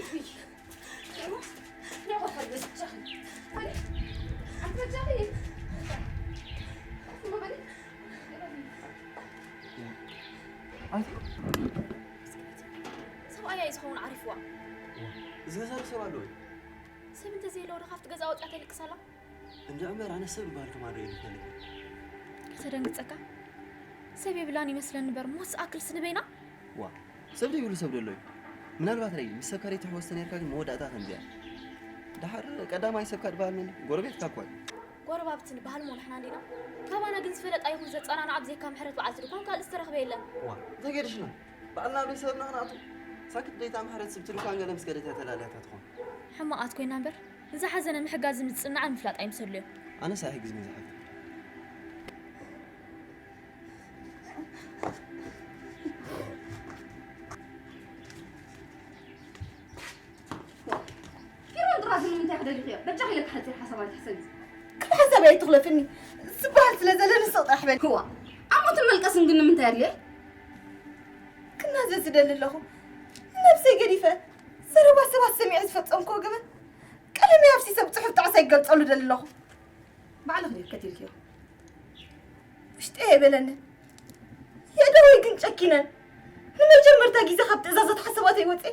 ውይ፣ ሮስ፣ ንዕቆ ፈርደስ ብቻኺ። ኣነ፣ ኣንተ ብቻኺ። እሞ በሊ። ኣቲ ሰብኣያ እዩ ዝኸውን ዓሪፍዋ። እዚ ገዛ ዶ ሰብ ኣለዎ እዩ? ሰብ እንተዘየለዎ ዶ ካብቲ ገዛ ወፂኣ ተልቅስ ኣላ? እንድዒ እምበር ኣነ ሰብ ዝበሃል ከማዶ እየ ልፈልጥ። ከተደንግጸካ? ሰብ የብላን ይመስለኒ እምበር ሞት ዝኣክል ስንበይና? ዋ፣ ሰብ ዘይብሉ ሰብ ደሎ እዩ? ምናልባት ረይ ምስ ሰብካ ደይትሕወስ ተነይርካ ግን መወዳእታ ከምዚኣ። ደሓር ቀዳማይ ሰብካ ድበሃል መን እዩ? ጎረቤትካ እኳ እዩ። ጎረባብቲ ንበሃል እሞ ንሕና እንዲና? ካባና ግን ዝፈለጣ ይኹን ዘጸናንዓ ብዘይካ ምሕረት በዓልቲ ድኳን ካልእ ዝተረኽበ የለን። ዋ፣ እንታይ ገዲሽና? ባዕልና ኣብ ደይ ሰበብና ክንኣቱ? ሳክት ደይታ ምሕረት ስብቲ ድኳን ገለ ምስ ከደታ ተላልያታ ትኾን። ሕማቓት ኮይና እምበር፣ ንዝሓዘነ ምሕጋዝ ዝምጽእ ንዓ ምፍላጥ ኣይምሰሉዮ። ኣነስ ኣይሕግዝን እየ ዝሓፍር። ፊርማን ጥራዝን ንምንታይ ክደሊኽዮ? በጃኺ ኢለኪ ሓጺር ሓሳብ ኣይትሕሰቢ። ካብ ሓሳብ ኣይትኽለፍኒ። ዝበሃል ስለ ዘለኒ ስቕ ጥራሕ በል። ክዋ፣ ዓሞትን መልቀስን ግን ንምንታይ ኣድልየ? ክናዘዝ ዝደሊ ኣለኹ። ነብሰይ ገዲፈ፣ ዘረባ ሰባት ሰሚዐ ዝፈጸምክዎ ገበን ቀለመይ ኣፍሲሰ ብጽሑፍ ጣዕሳ ይገልጸሉ ደሊ ኣለኹ። ባዕልኺ ዲኺ ቀቲልክዮ? ውሽጠይ ኣይበለንን። የእዳወይ ግን ጨኪነን። ንመጀመርታ ግዜ ካብ ትእዛዛት ሓሳባተይ ወጺኤ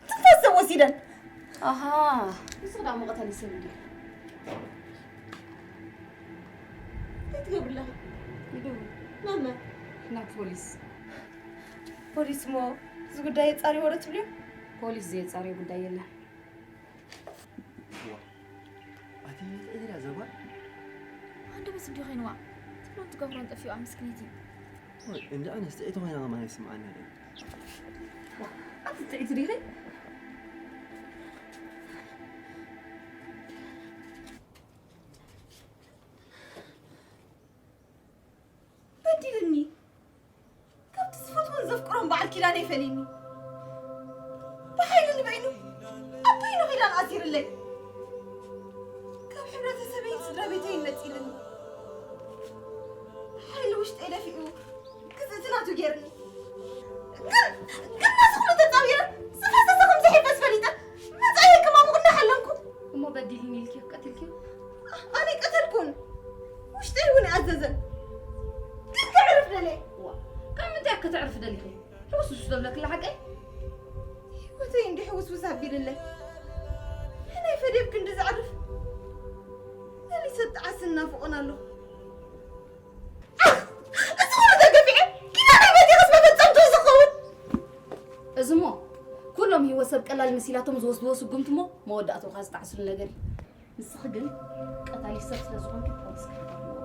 ትንፋስ ሰብ ወሲደን። ኣሃ፣ ንስኺ ደኣ መቐተሊ ሰብ እንዲኺ። እንታይ ትገብሪ ኣለኺ? ይደውል። ናብ መን? ናብ ፖሊስ። ፖሊስ እሞ እዚ ጉዳይ የጻርይዎ ዶ ትብልዮ? ፖሊስ ዘየጻርዮ ጉዳይ የለን። ዋ፣ ኣቲ ጥዒት እያ ዘጓል። ሃንደበት እንዲዩ ኮይንዋ። ትብሎን ትገብሮን ጠፊኡዋ ምስክነይቲ። ወይ፣ እንዳ ኣነስ ጥዒት ኮይና ከማን ኣይስምዓኒ ነይሩ። ዋ፣ ኣቲ ጥዒት ዲኺ? በዲልኒ። ካብቲ ዝፈትዎን ዘፍቅሮን በዓል ኪዳነይ ፈሊኒ። ብሓይሊ ንበይኑ ኣብ በይኑ ኪዳን ኣሲርለይ። ካብ ሕብረተሰበይን ስድራ ቤተይን ነጺልኒ። ብሓይሊ ውሽጠይ ደፊኡ ግዝእቲ ናቱ ጌርኒ። ግን፣ ግን ነዚ ኩሉ ተጻዊረ ዝፈሰሰ ከም ዘይሕፈስ ፈሊጠ መጻኢየይ ከማሙቕ እናሓለምኩ። እሞ በዲልኒ ኢልኪ ቀቲልኪዮ? ኣነ ቀተልኩን። ውሽጠይ እውን ኣዘዘን። ግን ከዕርፍ ደልየ። ዋ፣ ካብ ምንታይ ከተዕርፍ ደሊኺ? ሕውስውስ ዘብለክላ ሓቀይ? ህይወተይ እንዲ ሕውስውስ ኣቢልለይ። ሕናይ ፈድየ ክንዲ ዘዕርፍ። መሊሰ ጣዕስ እናፍቖን ኣለኹ። ኣህ! እዚ ኩሉ ተገፊዐ፣ ኪዳነ በዲኽስ መፈጸምትኡ ዝኸውን። እዚ እሞ፣ ኩሎም ህይወት ሰብ ቀላል መሲላቶም ዝወስድዎ ስጉምቲ እሞ፣ መወዳእታኡ ከኣ ዝጣዕስሉ ነገር እዩ። ንስኺ ግን ቀታሊ ሰብ ስለ ዝኾንኪ ፖሊስ ክትበሃል ኣለዎ።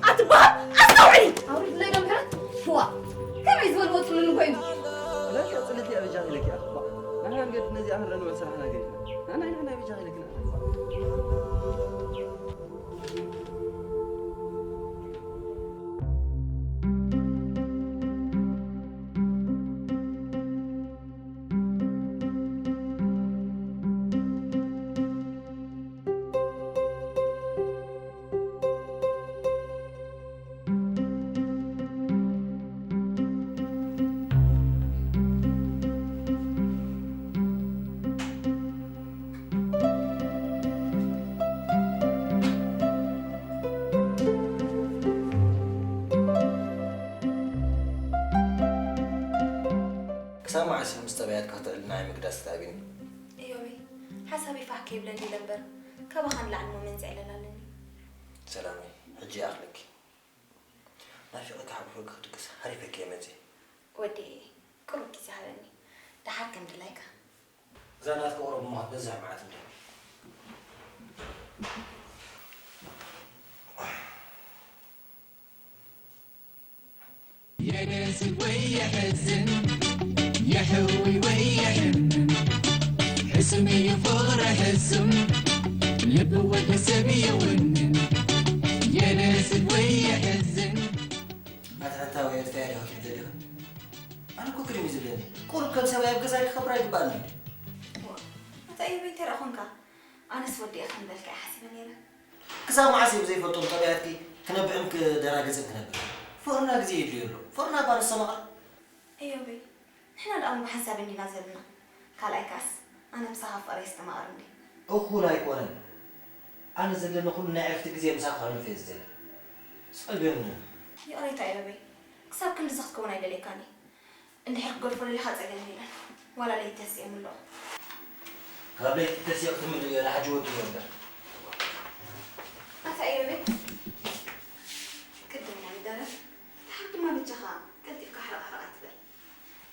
ኣትበሃል! ኣስተውዕሊ! ኣውሪድለይ ዶ ምሕረት? ዋ! ከመይ ዝበል ወጽሉኒ ኮይኑ? ለካ ጽልቲ እያ በጃኺ ኢለኪ እያ። ባ፣ ንሕና ንገድድ ነዚኣ ክንርኢ ንውዕል ስራሕና ገዲፍና። ንሕና ንሕና በጃኺ ኢለኪ ንሕና። ክሳብ መዓስ እዩ ምስ ጠባያትካ ክትዕልና ናይ ምግዳስ ትኣቢኒ? እዮበይ፣ ሓሳበይ ፋሕ ከይብለኒ ኢለ እምበር፣ ካባኻ ንላዕሊ እሞ መንጽዕ ዕለል ኣለኒ። ሰላመይ፣ ሕጂ ይኣኽለኪ። ናፊቐኪ ሓጒፈኪ ክድቅስ ሃሪፈኪ እየ መጺኤ። ወዲ፣ ቅሩብ ግዜ ሃበኒ። ደሓር ከም ድላይካ። እዛ ናትካ ቁሩብ እሞ ክትበዝሕ መዓት እንድያ። የደስት ወይ የሕዝን፣ የሕውይ ወይ የሕምን፣ ሕሱም እዩ ፍቕሪ ሕሱም፣ ልቢ ወዲ ሰብ ይውንን። የደስት ወይ የሕዝን። ኣታ ሕታዊ ኣጥፍያ ዲኻ ትብለ ዲኻ? ኣነ እኮ ግርም እዩ ዝብለኒ። ቁሩብ ከም ሰብኣይ ኣብ ገዛይ ክኸብር ኣይግባእን እዩ። ዋ፣ ኣታ እዮበይ እንታይ ደኣ ኾንካ? ኣነስ ወዲኤ ክምበልካ እየ ሓሲበ ነይረ። ክሳብ መዓስ እየ ብዘይፈልጦም ጠባያትኪ ክነብዕን ክደናገጽን ክነብር? ፍቕርና ግዜ የድልዮ ኣሎ። ፍቕርና እባ ንሰማማዕ። እዮበይ፣ ንሕና ደኣ እውን ብሓንሳብ እንዲና ዘለና። ካልኣይ ካስ ኣነ ምሳኻ ፍቕረይ ይስተማቐር እንዲ። እኹል ኣይኮነን። ኣነ ዘለኒ ኩሉ ናይ ዕረፍቲ ግዜ ምሳኻ ከሕልፍ እየ ዝደሊ። ጸገም። ይቕሬታ ኤበበይ፣ ክሳብ ክንድዚ ክትከውን ኣይደልየካን እየ። እንድሕር ክገድፎ ደሊኻ ጸገም የለን። ዋላ ለይቲ ተሲኦም ኣለኹ። ካብ ለይቲ ተሲኦ ክትምልእ እየ፣ ንሓጂ ወዲ እየ እምበር። ኣታ ኤበበይ፣ ቅድም ናይ ደረፍ፣ ድሓር ድማ በጃኻ ቀልጢፍካ ሕርቕ ሕርቕ ኣይትበል።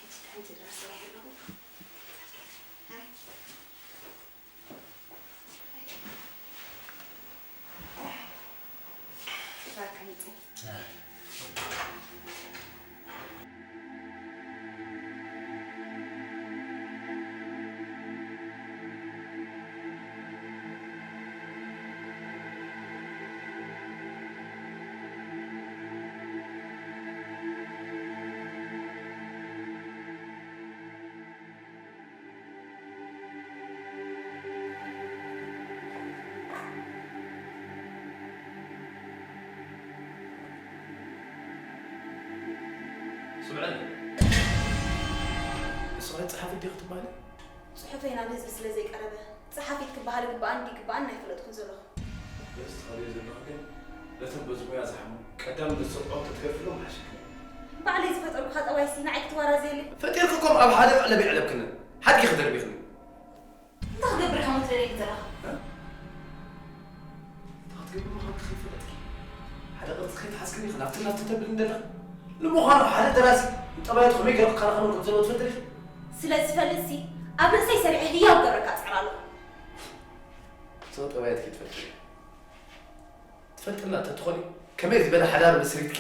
ሕጂ ጥዕምቲ ድረፍ ሰሪሐ ኣለኹ። ኣይ። ስምዐኒ፣ ንስኺ ጸሓፊት ዲኺ ትበሃሊ? ጽሑፈይ ናብ ህዝቢ ስለ ዘይቀረበ፣ ጸሓፊት ክበሃል ይግበኣን ድይግበኣን ኣይፈለጥኩን ዘለኹ። በዚ ትኸድዮ ዘለኺ ግን፣ ነቶም በዚ ሞያ ዝሓሙ ቀዳም ዘስርዖም ተትገድፍሎም ምሓሸኪ። ባዕለይ ዝፈጠርኩኻ ጠባይሲ ንዓይ ክትዋራዘየለይ? ፈጢርኪ እኮ ኣብ ሓደ መዕለቢ የዕለብክንን። ሓድጊ ክደርቢኽኒ። እንታይ ክገብር ኢኻ ሞት ደልየኒ ዘለኻ? እ? እንታይ ክትገብሪ ምዃንኪ ከይፈለጥኪ፣ ሓደ ቅርጺ ከይትሓዝክኒ ኢኺ ናብቲ ናብቲ ተብልኒ ዘለኺ። ንምዃኑ ሓደ ደራሲ ንጠባያቱ ከመይ ገይሩ ክከናኸኖም ከም ዘለዎ ትፈልጢ ዲኺ? ስለ ዝፈልጥሲ፣ ኣብ ርእሰይ ሰሪዐ ህያው ክገብረካ እጽዕር ኣለኹ። ሰው ጠባያትኪ ትፈልጢ ዲኺ? ትፈልጥና እንተትኾኒ፣ ከመይ ዝበለ ሓዳር መስሪትኪ፣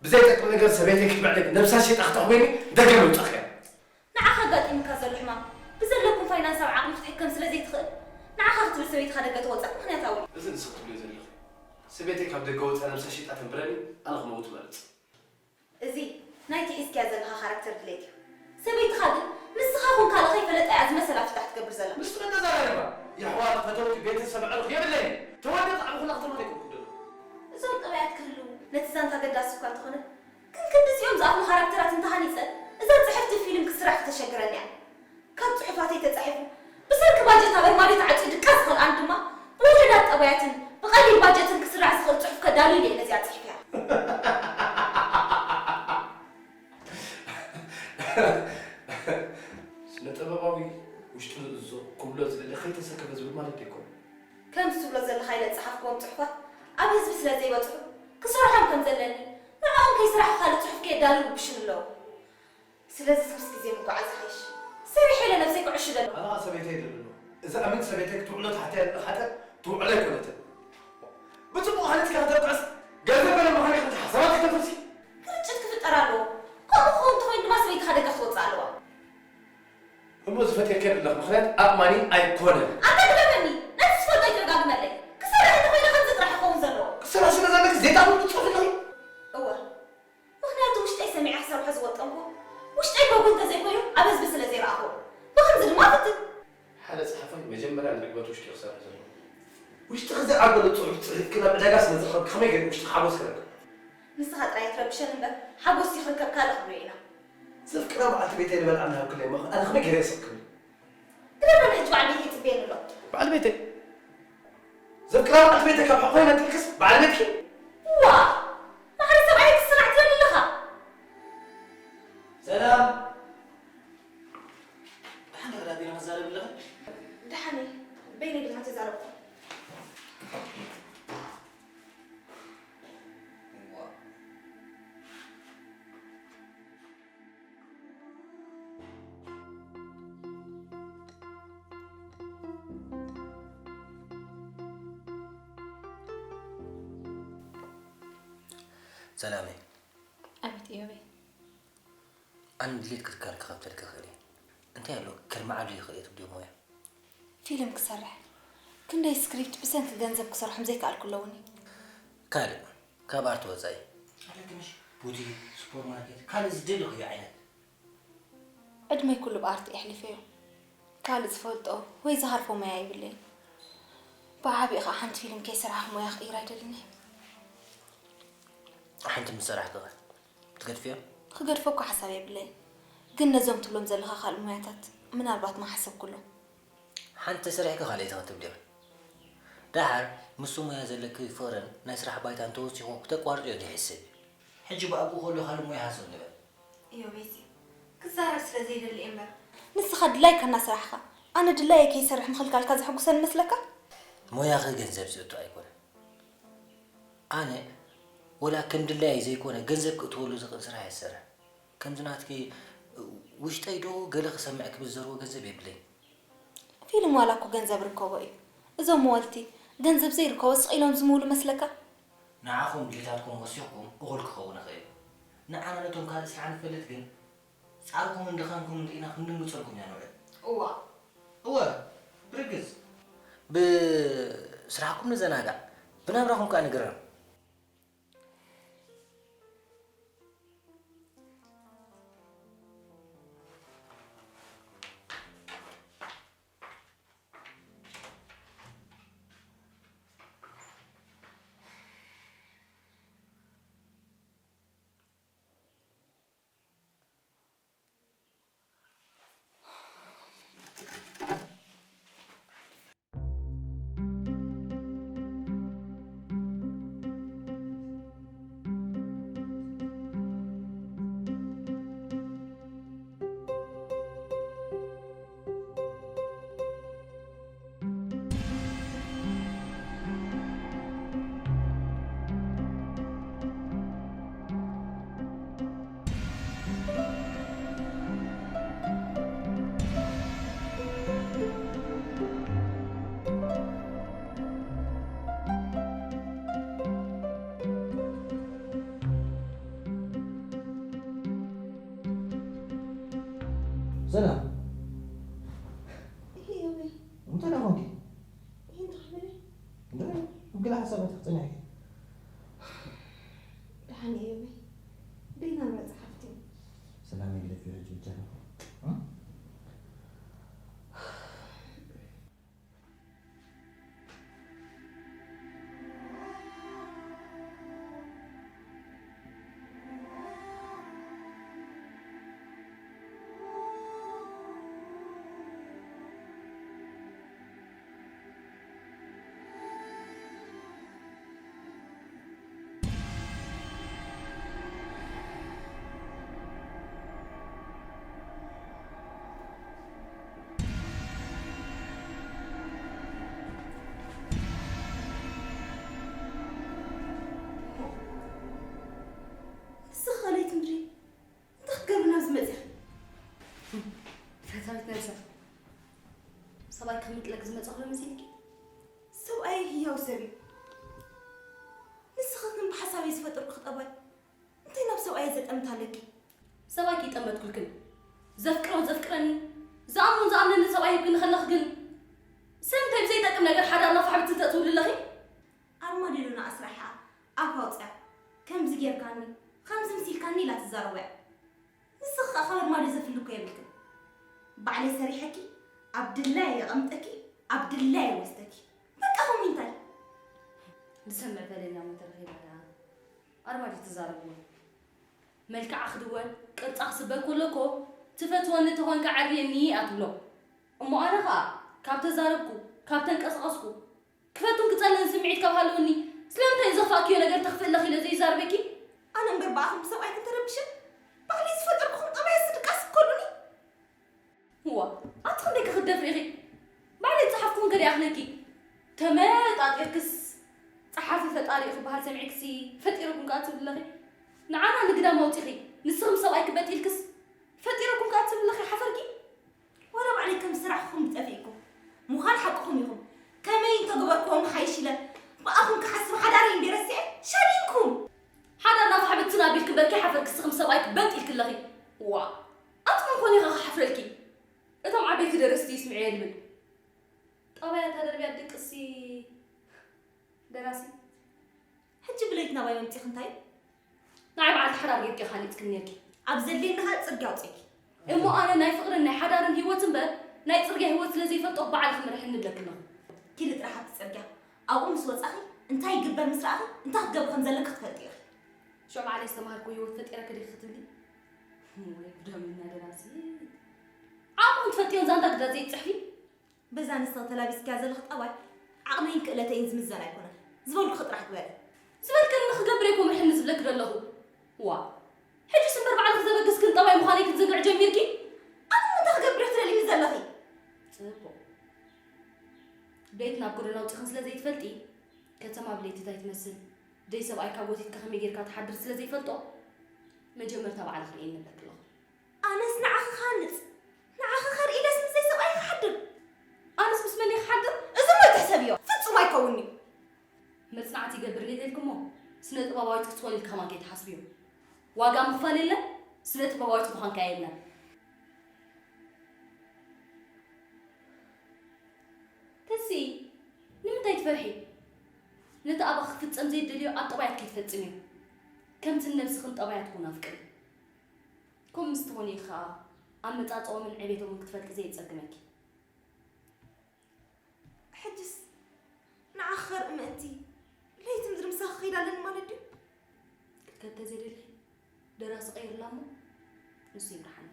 ብዘይጠቅም ነገር ሰበይተይ ክትምዕደጊ፣ ነብሳ ሸይጣ ክተሕውየኒ ደገ ምውጻእኪ እያ። ንዓኻ ኣጋጢሙካ ዘሎ ሕማም ብዘለኩም ፋይናንሳዊ ዓቕሚ ክትሕከም ስለ ዘይትኽእል፣ ንዓኻ ክትብል ሰበይትኻ ደገ ተወጽኣት ምኽንያታዊ እዩ። እዚ ንስኺ ትብልዮ ዘለኺ፣ ሰበይተይ ካብ ደገ ወጺኣ ነብሳ ሸይጣ ተንብረኒ፣ ኣነ ክመውት እመርጽ። እዚ ናይቲ ሒዝካያ ዘለኻ ካራክተር ድሌት እዩ። ሰበይትኻ ግን ንስኻ ኹን ካልእ ከይፈለጣ እያ ዝመሰላ ፍታሕ ትገብር ዘላ። ምስቲ መተዛራረባ የሕዋት፣ ፈተውቲ፣ ቤተሰብ፣ ኣዕሩኽ የብለይን። ተወደት ዓቢ ኩላ ከተማ ዘይኮንኩ ዘለኹ። እዞም ጠባያት ክህልዉ ነቲ ዛንታ ኣገዳሲ እኳ እንተኾነ፣ ግን ክንድዚኦም ዝኣኽሉ ካራክተራት እንተሃኒጸ፣ እዛ ጽሕፍቲ ፊልም ክትስራሕ ክተሸግረኒ እያ። ካብ ጽሑፋተይ ተጻሒፉ፣ ብሰንኪ ባጀት ኣብ ኣርማድዮ ተዓጽዩ ድቃስ ዝኸልኣኒ ድማ፣ ብውሑዳት ጠባያትን ብቐሊል ባጀትን ክስራሕ ዝኽእል ጽሑፍ ከዳሉ ኢለ እየ ነዚኣ ጽሒፈያ። ስነ ጥበባዊ ውሽጡ ዝእዝዞ ክብሎ ዝደሊ ከይተሰከፈ ዝብል ማለት ኣይኮነን። ከምቲ ትብሎ ዘለኻ ኢለ ዝጸሓፍክዎም ጽሑፋት ኣብ ህዝቢ ስለ ዘይበጽሑ፣ ክሰርሖም ከም ዘለኒ፣ ንዕኦም ከይስራሕ ካልእ ጽሑፍ ከየዳሉ ይርብሹኒ ኣለዉ። ስለዚ ትኩስ ግዜ ምጉዓዝ ይሓይሽ። ሰሪሐ ኢለ ነብሰይ ክዕሽደሉ። ኣነ ኸኣ ሰበይተይ ይደሊ ኣለኹ። እዛ ኣሚን ሰበይተይ ክትውዕሎ ትሓትያ ዘለኻ ሓጢኣት ትውዕሎ ኣይኮነትን። ብጽቡቕ ሃኒጽካ ከተብቅዕስ ገንዘብ በለ ምዃን ኢኻ ሓሳባት ከተፍርሲ። ግርጭት ክፍጠር ኣለዎ። ከምኡ ክኸውን እንተኾይኑ ድማ ሰበይትኻ ደገፍ ክትወጽእ ኣለዋ። እሞ ዝፈጥየካ ዘለኻ ምኽንያት ኣእማኒ ኣይኮነን። ኣታ ግደፈኒ። ነቲ ዝፈልጦ ኣይትደጋግመለይ። ክሰርሕ እንተኾይነ ከምዚ ጥራሕ ይኸውን ዘለዎ። ክሰርሕ ስለ ዘለኪ ዘይትኣምኒ ትጽሑፍ ኣለኺ? እወ። ምኽንያቱ ውሽጠይ ሰሚዐ ክሰርሖ ዝወጠንኩ፣ ውሽጠይ ከጉ እንተዘይኮይኑ ኣብ ህዝቢ ስለ ዘይረኣኹ። ብኸምዚ ድማ እፍትን። ሓደ ጸሓፋይ መጀመርያ ንዕግበት ውሽጢ ክሰርሕ ዘለዎ። ውሽጥኺ ዘይዓገሎ ጽሑፍ ጽሒፍኪ ናብ ዕዳጋ ስለ ዘቕረብኪ ከመይ ገይሩ ውሽጥኺ ሓጎስ ክረክብ? ንስኻ ጥራይ ኣይትረብሸኒ እምበር፣ ሓጎስ ድዩ ክርከብ ካልእ ክብሎ ኢና። ዘፍቅራ በዓልቲ ቤተይ ንበልዓ እናሃብክለይ እሞ ኣነ ከመይ ገይረ የስቕ ክብል? ግደፈኒ፣ ሕጂ በዓል ቤተይ ይጽበየኒ ኣሎ። በዓል ቤተይ? ዘፍቅራ በዓልቲ ቤተይ ካብ ሕኾይ ነጢልክስ በዓል ቤትኪ? ዋ! ማዕረ ሰብኣይ ክትስራሕ ትደሊ ኣለኻ? ሰላም። ደሓን ዲኻ ዳቢና ክዛረብ ኣለኻ? ደሓን እየ። በይነይ ድማ ተዛረብኩ። ዋ። ሰላመይ። ኣቤት እዮበይ። ኣነ ድሌት ክትካል ክኸብተልኪ ይኽእል እዩ። እንታይ ኣሎ ከርማዓሉ ይኽእል እየ ትብልዮ ሞያ? ፊልም ክሰርሕ ክንደይ ስክሪፕት ብሰንኪ ገንዘብ ክሰርሖም ዘይከኣልኩ ኣለውኒ። ካልእ ካብ ኣርት ወጻኢ? ኣለኪ ምሽ ቡቲ፣ ሱፐርማርኬት፣ ካልእ ዝደለኽዮ ዓይነት። ዕድመይ ኩሉ ብኣርት የሕሊፈዮ። ካልእ ዝፈልጦ ወይ ዝሃርፎ ሞያ የብለይን። ብዓቢኡ ኸኣ ሓንቲ ፊልም ከይሰራሕኩ ሞያ ክቕይር ኣይደልን እየ። ሓንቲ ምስ ሰራሕኪ ኸ ትገድፍዮ? ክገድፎ እኳ ሓሳብ የብለይን። ግን ነዞም ትብሎም ዘለኻ ካልእ ሞያታት ምናልባት ምሓሰብኩሎም። ሓንቲ ሰሪሕኪ ካልኣይቲ ክትብሊ ኢኺ። ደሓር ምስቲ ሞያ ዘለኪ ፍቕርን ናይ ስራሕ ባይታን ተወሲኹ ክተቋርፅዮ ዘይሕሰብ እዩ። ሕጂ ብኣግኡ ከሎ ካልእ ሞያ ሃሰብ ንበል። እዮ ቤቲ፣ ክዛረብ ስለ ዘይደሊ እየ እምበር። ንስኻ ድላይካ እናሰራሕካ ኣነ ድላየ ከይሰርሕ ምኽልካልካ ዘሐጉሰኒ መስለካ? ሞያኺ ገንዘብ ዝእቱ ኣይኮነን። ኣነ ወላ ከም ድላየይ ዘይኮነ ገንዘብ ክእትወሉ ዝኽእል ስራሕ እየ ዝሰርሕ። ከምዚ ናትኪ ውሽጠይ ዶ ገለ ክሰምዕ ክብል ዝዘርዎ ገንዘብ የብለይን። ፊልም ዋላ እኮ ገንዘብ ርከቦ እዩ። እዞም መወልቲ ገንዘብ ዘይርከቦ ስቕ ኢሎም ዝምውሉ መስለካ? ንዓኹም ድሌታትኩም ወሲኽኩም እኹል ክኸውን ይኽእል እዩ። ንዓና ነቶም ካልእ ስራሕ ንፈልጥ ግን ጻዕርኩምን ድኻምኩምን ርኢና ክንድንግጸልኩም ኢና ንውዕል። እዋ። እወ፣ ብርግጽ። ብስራሕኩም ንዘናጋዕ፣ ብናብራኹም ከኣ ንግረም። ሰላም። እንታይ ደኣ ኮንኪ? እንታይ ክብል? ገለ ሓሳባት ክትጸንሕኪ። ደሓን እየ እዮበይ። በይና እምበር ጸሓፍቲ። ሰላም ይግደፍ እዩ ሕጂ ብቻ። ንስኻ ለይቲ ምድሪ እንታይ ክትገብሪ ናብዚ መፂኺ? ፈታዊት ነብሰ ሰብኣይ ክምጥለክ ዝመፀኹ ዶ መሲልኪ? ሰብኣይ ህያው ሰብ እዩ። ንስኺ ግን ብሓሳብ እየ ዝፈጠርኩ ጠባይ እንታይ ናብ ሰብኣየ ዘጠምት ኣለኪ? ሰብኣይ ከይጠመትኩልክን ዘፍቅሮን ዘፍቅረኒ ዝኣምኖን ዝኣምነኒ ሰብኣይ ሂብክኒ ከለኺ ግን ስለምንታይ ብዘይጠቅም ነገር ሓዳርና ፋሕ ብትን ተእትውሉ ኣለኺ? ኣርማድዮና ኣስራሓ ኣፋ ኣውፂኣ ከምዚ ጌርካኒ ከምዚ ምሲልካኒ ኢላ ትዛረቦ እያ። ንስኺ ኸኣ ካብ ኣርማድዮ ዘፍሊ እኮ የብልክን። ባዕለይ ሰሪሐኪ ኣብ ድላየ የቐምጠኪ ኣብ ድላየ ይወስደኪ። በቃ ከምኡ እንታይ? ንሰምዕ በለኒ እሞ ተረኺባ ደኣ ኣርማድዮ ትዛረብዎ። መልክዓ ክድወል ቅርጻ ክስበር ከሎ እኮ ትፈትወኒ ተኾንካ ዓርየኒ እያ ትብሎ። እሞ ኣነ ኸኣ ካብ ተዛረብኩ ካብ ተንቀሳቐስኩ ክፈቱን ክጸልእን ስምዒት ካብ ሃለወኒ ስለምንታይ እዩ ዘኽፋእክዮ ነገር ተኽፍኢ ኣለኺ ኢለ ዘይዛረበኪ? ኣነ እምበር ብኣኽን ብሰብኣይክን ተረቢሸ ባዕለይ ዝፈጠርኩኽን ጠባያት ዝድቃስ እኮ ኣሉኒ። እዋ ኣቲ ክንደይ ከ ክትደፍሪ ኢኺ? ባዕለይ ዝጸሓፍኩ እንከ ደይኣኽለኪ ተመጣጢርክስ ጸሓፊ ፈጣሪ እዩ ክበሃል ሰሚዕክሲ ፈጢረኩም ከኣ ትብሊ ኣለኺ። ንዓና ንግዳም ኣውጺኺ ንስኺ ምስ ሰብኣይኪ በጢልክስ ፈጢረኩም ከኣ ትብሊ ኣለኺ ሓፈርኪ። ዋላ ባዕለይ ከም ስራሕኹም ጠፊእኩም ምዃን ሓቅኹም ኢኹም። ከመይ እንተገበርክዎ ምሓይሽ ኢለ ብኣኹም ክሓስብ ሓዳረይ እንድየ ረሲዐ ሸዲንኩም። ሓዳርና ፋሕ ብትን ኣቢልኪ እምበር ከይሓፈርኪ ንስኺ ምስ ሰብኣይኪ በጥ ኢልኪ ኣለኺ። ዋእ ኣቲ መን ኮን ኢኻ ክሓፍረልኪ? እቶም ዓበይቲ ደረስቲ ይስምዕዮ ድብል ጠባያ እታ ደርብያ ትድቅስሲ ደራሲ። ሕጂ ብለይቲ ናባይ መምጺኺ እንታይ? ንዓይ በዓልቲ ሓዳር ጌርኪ ኢኺ ሃኒጽክኒ ኔርኪ። ኣብ ዘድልየኒ ከኣ ጽርግያ ኣውጺእኪ። እሞ ኣነ ናይ ፍቕርን ናይ ሓዳርን ህይወት እምበር ናይ ጽርግያ ህይወት ስለ ዘይፈልጦ ባዕልኺ ምርሕኒ እብለኪ ኣለኹ። ኪዲ ጥራሕ ኣብቲ ጽርግያ ኣብኡ ምስ ወጻኺ እንታይ ይግበር ምስ ረኣኺ እንታይ ክትገብሪ ከም ዘለኪ ክትፈልጢ ኢኺ። ሽዑ ባዕለይ ዝተማሃርክዎ ህይወት ፈጢረኪ ዲኺ ክትብሊ? ወይ ጉዳምና ደራሲ። ዓቕምኹም ትፈልጥዮን ዛንታ ግዳ ዘይትጽሕፊ? በዛ ንስኺ ተላቢስክያ ዘለኺ ጠባይ ዓቕመይን ክእለተይን ዝምዘን ኣይኮነን። ዝበልኩኺ ጥራሕ ግበሪ። ዝበልክኒ ንኽገብር እየ እኮ ምርሕኒ ዝብለኪ ዘለኹ። ዋ፣ ሕጅስ እምበር ባዕልኺ ዘበገስክን ጠባይ ምዃነይ ክትዝንግዒ ጀሚርኪ? ኣነ እንታይ ክገብር እየ ትደልይኒ ዘለኺ? ጽቡቕ። ብለይቲ ናብ ጎደና ኣውጺኽን ስለ ዘይትፈልጢ፣ ከተማ ብለይቲ እንታይ ትመስል፣ ደይ ሰብኣይካ ጎቲትካ ከመይ ጌርካ ትሓድር ስለ ዘይፈልጦ፣ መጀመርታ ባዕልኺ ርእየኒ እብለኪ ኣለኹ። ኣነስ ንዓኺ ክሃንጽ፣ ንዓኺ ከርኢ ኢለስ ምስ ዘይሰብኣይ ክሓድር። ኣነስ ምስ መን እየ ክሓድር? እዚ እሞ ኣይትሕሰብዮ፣ ፍጹም ኣይከውን'ዩ። መጽናዕቲ ይገብር እንድየ ኢልኪ እሞ፣ ስነ ጥበባዊት ክትኮኒ ኢልኪ ከማን ከይትሓስብዮ። ዋጋ ምኽፋል የለን፣ ስነ ጥበባዊት ምዃን ከኣ የለን። ተስኢ፣ ንምንታይ ትፈርሒ? ነቲ ኣባኺ ክፍጸም ዘይትደልዮ ኣብ ጠባያት ከይትፈጽምዮ። ከምቲ ንነብስኽን ጠባያትክን ኣፍቅሪ። ከምኡ ምስ ትኾኒ ኢኺ ኸኣ ኣመጻጽኦምን ዕቤቶምን ክትፈልጢ ዘየጸግመኪ። ሕጅስ ንዓኺ ከርኢ ምእንቲ ለይቲ ምድሪ ምሳኺ ክኸይድ ኣለኒ ማለት ድዩ? ክትከድ ተዘይደሊኺ ደራሲ ቀይርላ እሞ ንሱ ይምርሓኒ።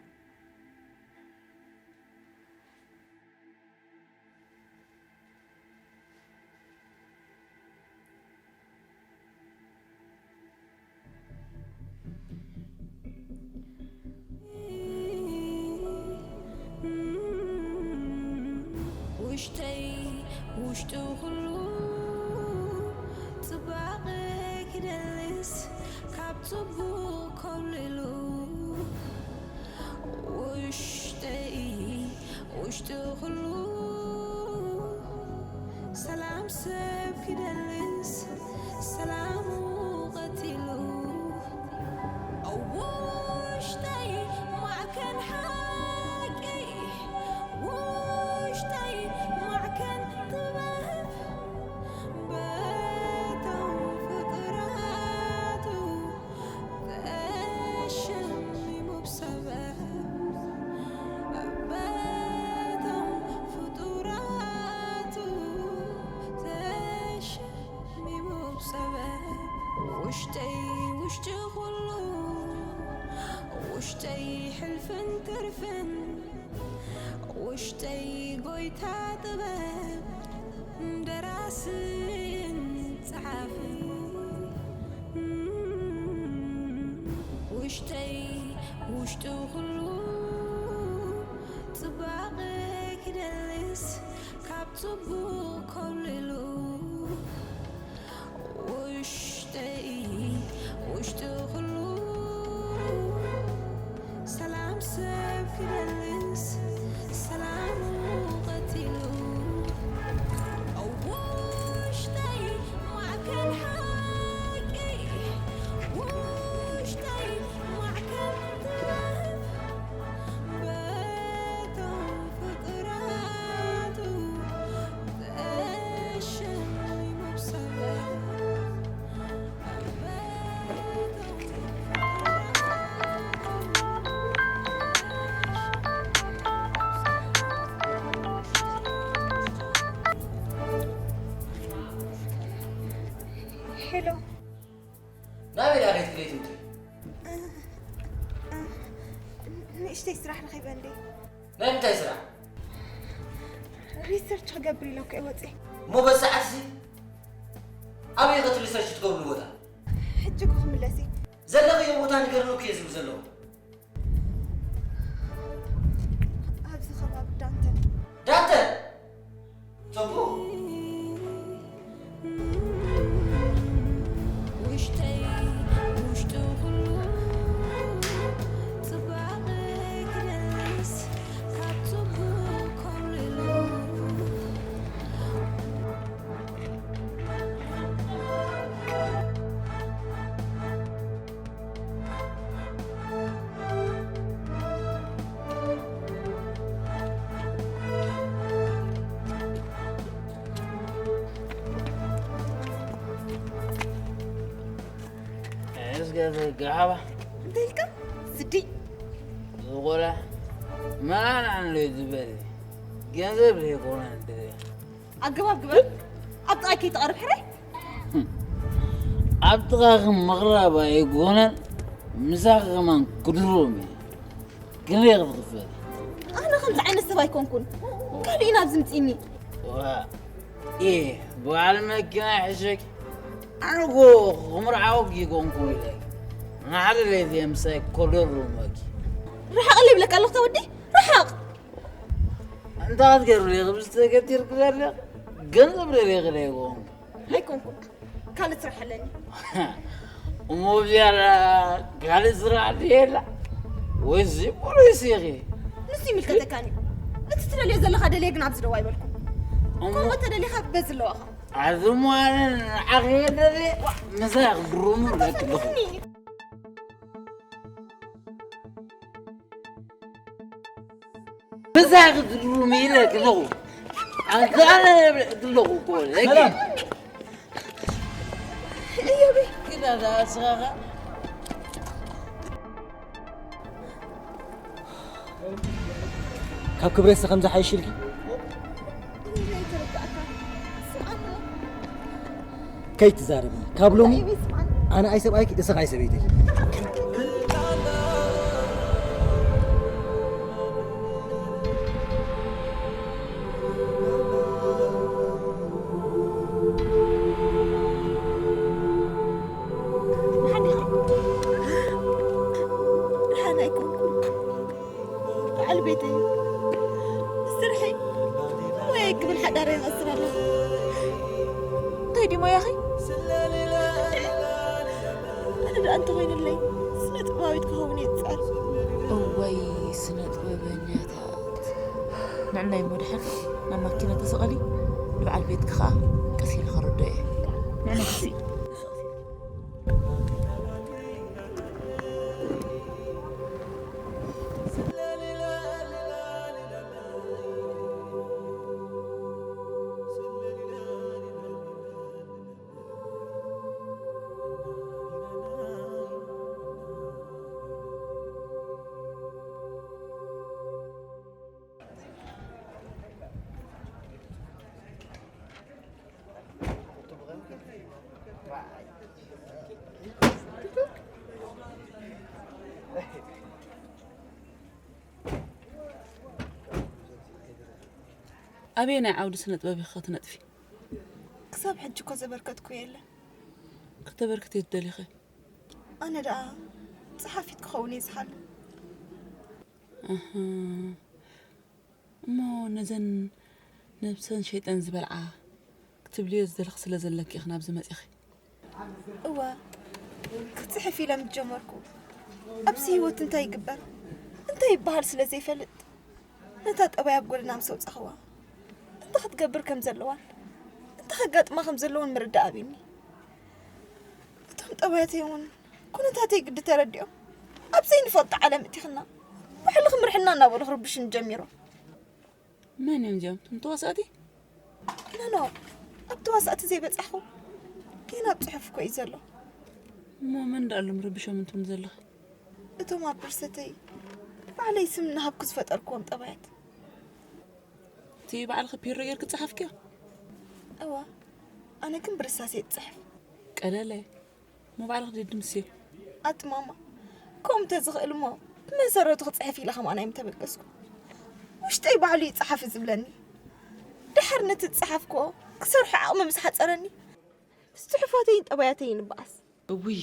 ውሽጠይ ውሽጡ ኩሉ ጽባቐ ክደልስ ካብ ጽቡቕ ኮብሊሉ ውሽጠይ ውሽጡ ኩሉ ሰላም ሰብ ክደልስ ሰላሙ ቀቲሉ ውሽጠይ ማዕከን ሓቂ ውሽጠይ ማዕከን ጥበብ በቶም ፍጡራቱ ተሸሚሙ ብሰበብ በቶም ፍጡራቱ ተሸሚሙ ብሰበብ ውሽጠይ ውሽጢ ኩሉ ውሽጠይ ሕልፍን ትርፍን ውሽጠይ ጎይታ ጥበብ ደራስን ጸሓፍን ውሽጠይ ውሽጡ ኩሉ ጽባቐ ክደልስ ካብ ጽቡቕ ኮብሊሉ ውሽጠይ ውሽጡ ኩሉ ሰላም ሰብ ክደልስ ሰላሙ ቀቲሉ ውሽጠይ ማዕከን ሓቂ ውሽጠይ ማዕከን ጥበብ በቶም ፍጡራቱ ተሸሚሙ ብሰበብ ሄሎ። ናበይ ደኣ ከይትክደይ ትምጥሪ? ንእሽተይ ስራሕ ረኺበ እንዴ። ናይ ምንታይ ስራሕ? ሪሰርች ክገብር ኢለ እኮ እየ ወፅየ። እሞ በዚ ሰዓት እዚ ኣበይ ኢኺ እቲ ሪሰርች ትገብርሉ ቦታ? ሕጂ እኮ ክምለስ እየ። ዘለኽዮ ቦታ ንገርኒ እኮ እየ ዝብል ዘለኹ። ኣብዚ ከባቢ ዳንተን። ዳንተን? ጽቡቕ። ውሽጠይ ውሽጡ ኩሉ ጽባቐ ክደልስ ካብ ጽቡቕ ኮብሊሉ እስከ ተጋሓባ እንታይ ኢልካ? ስዲ ዝቆላ መራን ኣሎ ዝበል ገንዘብ ዘይኮነ ድርያ ኣገባብ ግበር። ኣብ ጥቓይ ከይትቐርብ ሕራይ። ኣብ ጥቓኺ ምቕራብ ኣይኮነን፣ ምሳኺ ከማን ክድሮም እየ። ግን እየ ክፍል ኣነ ከምዚ ዓይነት ሰብ ኣይኮንኩን። ካልእ ኢና ኣብዚ ምፅእኒ። ዋ ኢ በዓል መኪና ይሕሸኪ ኣነጎ ክምርዓወኪ ይኮንኩ ኢለ ንሓደ ለይቲ ምሳይ ኮደር ሩመኪ ርሓቕ ዘይብለካ ኣለኹ ተወዲ ርሓቕ። እንታይ ክትገርሉ ኢኹም ዝተገቲርኩ ዘለ ገንዘብ ደልየ ክደ ይኮንኩ ኣይኮንኩን። ካልእ ስራሕ ኣለኒ። እሞ ብዝያዳ ካልእ ስራሕ የላ ወይሲ ፖሊስ ኢኺ? ንሱ ይምልከተካን እዩ። እቲ ትደልዮ ዘለኻ ደልየ ግን ኣብዚ ደው ኣይበልኩ። ከምኡ ተደሊኻ በዚ ኣለዋኻ። ኣዝማንን ዓኽየደለ ምሳኽ ድሩሙ ለክልኹ ብዛኽ ድሩሙ ኢለ ክልኹ ኣንተ ኣነ ክልኹ እኮ ለኪ እዮቤ ግዳ ዳስኻኻ ካብ ክብረትሲ ከም ዝሓይሽ ኢልኪ ከይትዛረብኒ። ካብ ሎሚ ኣነ ኣይሰብኣይኪ፣ እስኻ ኣይሰበይተይ። ደሓን ኣይኮንኩን። በዓል ቤተይ ስርሐይ ሞያይ ክብል ሓዳር ይመስል ኣለኹ። እንታይ ድዩ ሞያኺ? ኣነ ደኣ እንተኾይኑለይ ስነ ጥበባዊት ክኸውን እየ ዝፅዕር። እወይ ስነ ጥበበኛታት ንዕናይ እሞ ድሓር ናብ ማኪና ተሰቐሊ ንበዓል ቤትኪ ከዓ ቀስ ኢለ ከረዶ እየ ንዕና ክሲ ኣበየናይ ዓውዲ ስነ ጥበብ ኢኺ ክትነጥፊ? ክሳብ ሕጂ እኮ ዘበርከትኩ የለን። ክተበርክቲ ትደሊኺ? ኣነ ደኣ ጸሓፊት ክኸውን እየ ዝሓልም። ኣህ፣ እሞ ነዘን ነብሰን ሸይጠን ዝበልዓ ክትብልዮ ዝደለኺ ስለ ዘለኪ ኢኺ ናብዚ መጺኺ። እወ፣ ክጽሕፍ ኢለ ምስ ጀመርኩ ኣብዚ ህይወት እንታይ ይግበር እንታይ ይበሃል ስለ ዘይፈልጥ ነታ ጠባይ ኣብ ጎደና ምስ ኣውጻኽዋ እንታይ ክትገብር ከም ዘለዋን እንታይ ከጋጥማ ከም ዘለዎን ምርዳእ ኣብዩኒ። እቶም ጠባያተይ እውን ኩነታተይ ግዲ ተረዲኦም ኣብ ዘይንፈልጦ ዓለም እቲኽና ባዕልኺ ምርሕና እናበሉ ክርብሹኒ ጀሚሮም። መን እዮም እዚኦም? እቶም ተዋሳእቲ? ኖኖ፣ ኣብ ተዋሳእቲ ዘይበጻሕኹ ግን ኣብ ጽሑፍ እኮ እዩ ዘሎ። እሞ መን ደኣ ኣሎም ረቢሾም እንትብኒ ዘለኺ? እቶም ኣብ ድርሰተይ ባዕለይ ስም እናሃብኩ ዝፈጠርክዎም ጠባያት። እቲ ባዕልኺ ፒሮ ጌርኪ ዝጸሓፍክዮ? እወ፣ ኣነ ግን ብርሳስ እየ ዝጽሕፍ። ቀለለ እሞ ባዕልኺ ድድምስዮ። ኣቲ ማማ፣ ከምኡ እንተዝኽእል እሞ ብመሰረቱ ክጽሕፍ ኢለ ከማን ኣይምተበገስኩ። ውሽጠይ ባዕሉ እዩ ጸሓፊ ዝብለኒ። ድሓር ነቲ ዝጸሓፍክዎ ክሰርሖ ዓቕሚ ምስ ሓጸረኒ፣ ጽሑፋተይን ጠባያተይን ይበኣስ። እውይ፣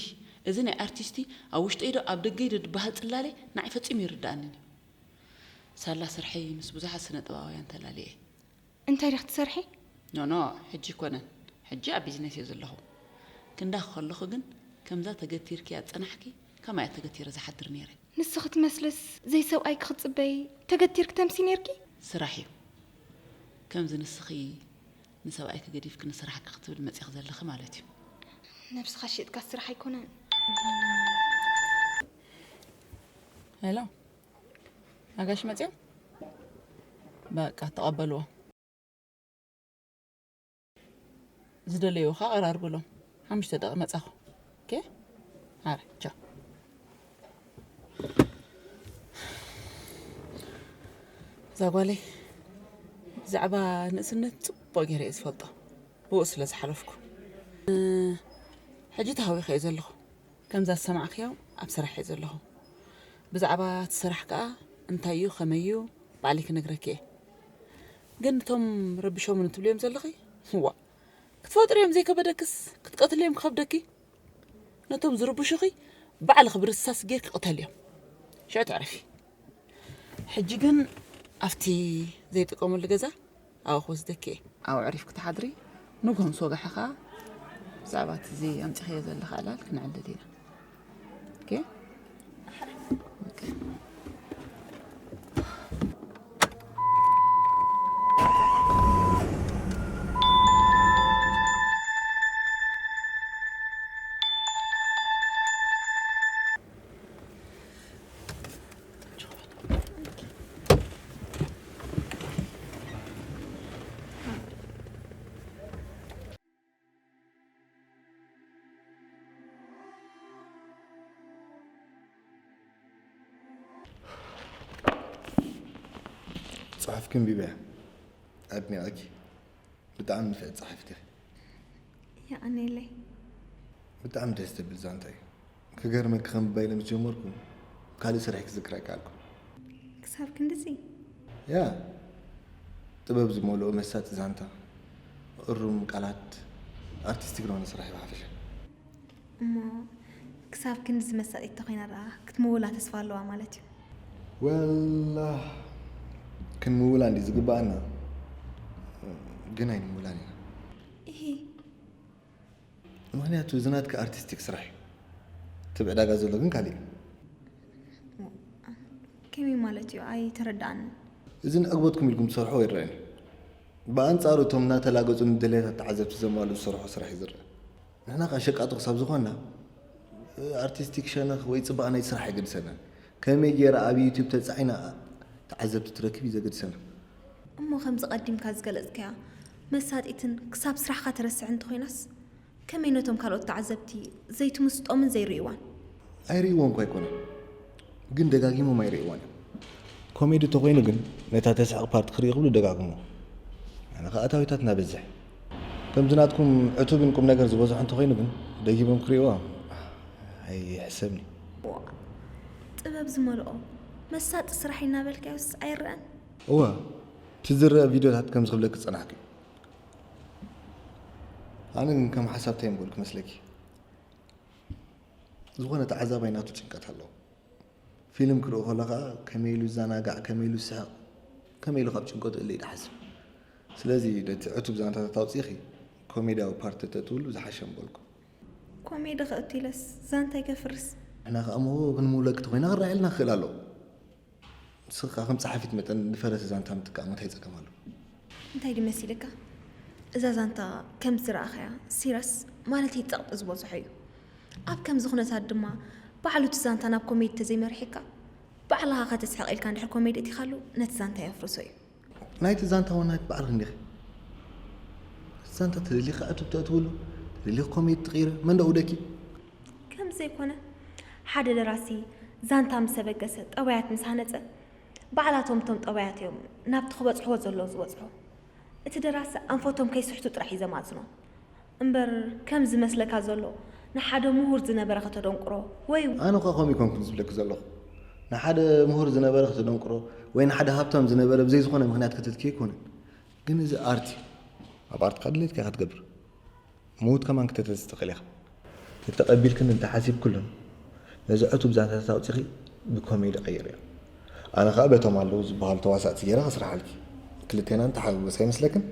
እዚ ናይ ኣርቲስቲ ኣብ ውሽጠይ ዶ ኣብ ደገይ ዶ ድበሃል ጽላለ ንዓይ ፈጺሙ ኣይርድኣንን እዩ። ሳላ ስርሐይ ምስ ብዙሓት ስነ ጥበባውያን ተላልየ። እንታይ ዲኺ ትሰርሒ? ኖኖ፣ ሕጂ ኣይኮነን። ሕጂ ኣብ ቢዝነስ እየ ዘለኹ። ክንዳኺ ከለኹ ግን ከምዛ ተገቲርኪ እያ ዝጸናሕኪ፣ ከማይ እየ ተገቲረ ዝሓድር ነይረ። ንስኺ ትመስልስ ዘይሰብኣይኪ ክትጽበዪ ተገቲርኪ ተምሲ ነይርኪ? ስራሕ እዩ። ከምዚ ንስኺ ንሰብኣይኪ ገዲፍኪ ንስራሕኪ ክትብሊ መጺኺ ዘለኺ ማለት እዩ። ነብስኻ ሸይጥካ ስራሕ ኣይኮነን። ሄሎ፣ ኣጋሽ መጺኦም? በቃ ተቐበልዎ። ዝደለይዎ ኸዓ ኣቐራርብሎም። ሓሙሽተ ደቂቕ መጻኹ። ኦኬ? ሃረ፣ ቻው። እዛ ጓለይ ብዛዕባ ንእስነት ጽቡቕ ገይረ እየ ዝፈልጦ። ብኡ ስለ ዝሓለፍኩ። እ፣ ሕጂ ተሃዊኸ እየ ዘለኹ። ከምዛ ዝሰማዕክዮ ኣብ ስራሕ እየ ዘለኹ። ብዛዕባ እቲ ስራሕ ከኣ እንታይ እዩ ከመይ እዩ ባዕለይ ክነግረኪ እየ። ግን እቶም ረብሾምኒ ትብልዮም ዘለኺ፣ ዋ፣ ክትፈጥርዮም ዘይከበደክስ ክትቀትልዮም ክኸብደኪ። ነቶም ዝርብሹኺ ባዕልኺ ብርሳስ ጌርኪ ቅተልዮም። ሽዑ ተዕርፊ። ሕጂ ግን ኣብቲ ዘይጥቀመሉ ገዛ ኣብኡ ክወስደኪ እየ። ኣብኡ ኣዕሪፍኪ ትሓድሪ። ንግሆ ምስ ወጋሕኻ ብዛዕባ እቲ እዚ ኣምፂኽዮ ዘለኻ ዕላል ክንዕልል ኢና። ኦኬ? ኦኬ። ጽሑፍኪ ኣንቢበያ። ኣድኒቐኪ። ብጣዕሚ ንፍዕቲ ጸሓፊት ኢኺ። የቐንየለይ። ብጣዕሚ ደስ ዘብል ዛንታ እዩ። ክገርመኪ፣ ከንብባ ኢለ ምስ ጀመርኩ ካልእ ስርሒ ክዝክር ኣይከኣልኩን። ክሳብ ክንድዚ? ያ፣ ጥበብ ዝመልኦ መሳጢ ዛንታ፣ እሩም ቃላት፣ ኣርቲስቲክ ዝኾነ ስራሕ እዩ ብሓፈሻ። እሞ ክሳብ ክንድዚ መሳጢት ተኾይና ደኣ ክትምውላ ተስፋ ኣለዋ ማለት እዩ? ወላ ክንምውላ እንዲ ዝግባኣና፣ ግን ኣይንምውላን ኢና። እሂ። ምኽንያቱ እዚ ናትኪ ኣርቲስቲክ ስራሕ እዩ። እቲ ብዕዳጋ ዘሎ ግን ካልእ እዩ። ከመይ ማለት እዩ? ኣይተረድኣንን። እዚ ንዕግበትኩም ኢልኩም ትሰርሕዎ ይረኣየኒ። ብኣንጻሩ እቶም እናተላገጹ ንድሌታት ተዓዘብቲ ዘማልኡ ዝሰርሑ ስራሕ እዩ ዝረአ። ንሕና ከኣ ሸቃጦ ክሳብ ዝኾንና፣ ኣርቲስቲክ ሸነኽ ወይ ጽባቐ ናይ ስራሕ ኣይገድሰናን። ከመይ ገይራ ኣብ ዩቱብ ተጻዒና ተዓዘብቲ ትረክብ እዩ ዘገድሰና። እሞ ከምዚ ቀዲምካ ዝገለጽካያ መሳጢትን ክሳብ ስራሕካ ትረስዕ እንተኾይናስ፣ ከመይ ነቶም ካልኦት ተዓዘብቲ ዘይትምስጦምን ዘይርእይዋን? ኣይርእይዎን እኳ ኣይኮነን፣ ግን ደጋጊሞም ኣይርእይዋን እዮም። ኮሜዲ ተኾይኑ ግን ነታ ተስሕቕ ፓርት ክርእዩ ክብሉ ደጋግሞ። ኣነ ኸኣ ኣታዊታት እናበዝሕ። ከምዚ ናትኩም ዕቱብን ቁም ነገር ዝበዝሖ እንተኾይኑ ግን ደጊሞም ክርእይዋ ኣይሕሰብኒ። ዋእ፣ ጥበብ ዝመልኦ መሳጢ ስራሕ እናበልካዮስ ኣይረኣን? እወ፣ እቲ ዝረአ ቪድዮታት ከምዚ ክብለኪ ዝጸናሕኩ። ኣነ ግን ከም ሓሳብ እንታይ ምበልኩ መስለኪ? ዝኾነ ተዓዛባይ ናቱ ጭንቀት ኣለዎ። ፊልም ክርኢ ከሎ ኸኣ ከመይ ኢሉ ይዘናጋዕ፣ ከመይ ኢሉ ይስሕቕ፣ ከመይ ኢሉ ካብ ጭንቀቱ እለ ኢሉ ይሓስብ። ስለዚ ነቲ ዕቱብ ዛንታታት ኣውጺእኺ ኮሜድያዊ ፓርት ተተእትውሉ ዝሓሸ ምበልኩ። ኮሜዲ ከእቱ ኢለስ ዛንታይ ከፍርስ? ንሕና ኸኣ እሞ ክንምውለኪ ተኾይና ክረኣየልና ክኽእል ኣለዎ። ንስኺ ከኣ ከም ጸሓፊት መጠን ዝፈረሰ ዛንታ ምጥቃም እንታይ ጸገም ኣለዎ? እንታይ ድዩ መሲልካ? እዛ ዛንታ ከም ዝረኣኻያ ሲረስ ማለተይ ጸቕጢ ዝበዝሖ እዩ። ኣብ ከምዚ ኩነታት ድማ ባዕሉ እቲ ዛንታ ናብ ኮሜዲ ተዘይመሪሕካ፣ ባዕልኻ ከተስሕቕ ኢልካ እንድሕር ኮሜዲ እቲኻሉ ነቲ ዛንታ የፍርሶ እዩ። ናይቲ ዛንታ ዋናይት ባዕልኺ እንዲኺ። እቲ ዛንታ ተደሊኺ ኣቱብ ተእትውሉ፣ ተደሊኺ ኮሜዲ ትቕይሪ፣ መን ደኣ ውደኪ? ከም ዘይኮነ፣ ሓደ ደራሲ ዛንታ ምስ ኣበገሰ፣ ጠባያት ምስ ሃነጸ፣ ባዕላቶም እቶም ጠባያት እዮም ናብቲ ክበጽሕዎ ዘለዎ ዝበጽሑ። እቲ ደራሲ ኣንፈቶም ከይስሕቱ ጥራሕ እዩ ዘማጽኖም። እምበር ከም ዝመስለካ ዘሎ ንሓደ ምሁር ዝነበረ ከተደንቁሮ ወይ ኣነ እኳ ከምኡ ኣይኮንኩን ዝብለኪ ዘለኹ። ንሓደ ምሁር ዝነበረ ከተደንቁሮ ወይ ንሓደ ሃብታም ዝነበረ ብዘይ ዝኾነ ምኽንያት ከተትኪ ኣይኮነን። ግን እዚ ኣርት እዩ። ኣብ ኣርትካ ድሌትካ ኢኻ ትገብር። ምዉት ከማን ክተተሲ ትኽእል ኢኻ። ተተቐቢልክን እንተሓሲብክሉን ነዚ ዕቱብ ዛንታታት ኣውጺኺ ብኮሜዲ ቀይርዮ። ኣነ ኸኣ በቶም ኣለዉ ዝበሃሉ ተዋሳእቲ ገይረ ከስርሓልኪ። ክልቴና ንተሓጋገዝ ኣይመስለክን?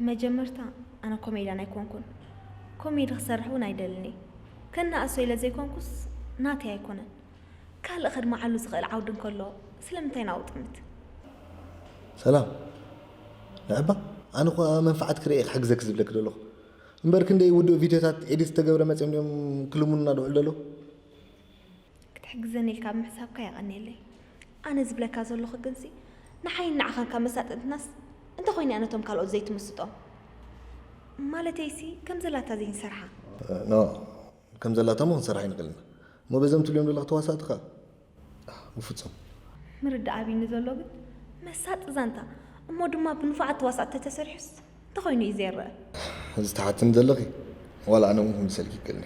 መጀመርታ ኣነ ኮሜድያን ኣይኮንኩን። ኮሜዲ ክሰርሕ እውን ኣይደልን እየ። ከነኣእሶ ኢለ ዘይኮንኩስ ናተይ ኣይኮነን። ካልእ ከድምዓሉ ዝኽእል ዓውዲ እንከሎ ስለምንታይ ናብኡ ጥምት? ሰላም። ንዕባ፣ ኣነ እኳ መንፍዓት ክርኢ እየ ክሕግዘኪ ዝብለኪ ዘለኹ። እምበር ክንደይ ውዱእ ቪድዮታት ኤዲት ዝተገብረ መጺኦም ድዮም ክልምኑና ዝውዕሉ ዘለዉ? ክትሕግዘኒ ኢልካ ብምሕሳብካ የቐንየለይ። ኣነ ዝብለካ ዘለኹ ግንሲ ንዓይን ንዓኻን ካብ መሳጥንትናስ እንተኾይኑ እያ ነቶም ካልኦት ዘይትምስጦም። ማለተይሲ ከም ዘላታ ዘይንሰርሓ። ኖ፣ ከም ዘላታ እሞ ክንሰርሕ ኣይንኽእልን ኢና። እሞ በዞም ትብልዮም ዘለኹ ተዋሳእቲ ኸኣ? ብፍጹም። ምርዳእ ኣብይኒ ዘሎ ግን መሳጢ ዛንታ እሞ ድማ ብንፉዓት ተዋሳእቲ ተተሰሪሑስ እንተኾይኑ እዩ ዘይረአ። እዚ ትሓትኒ ዘለኺ ዋላ ኣነ እውን ክምልሰልኪ ይክእልኒ።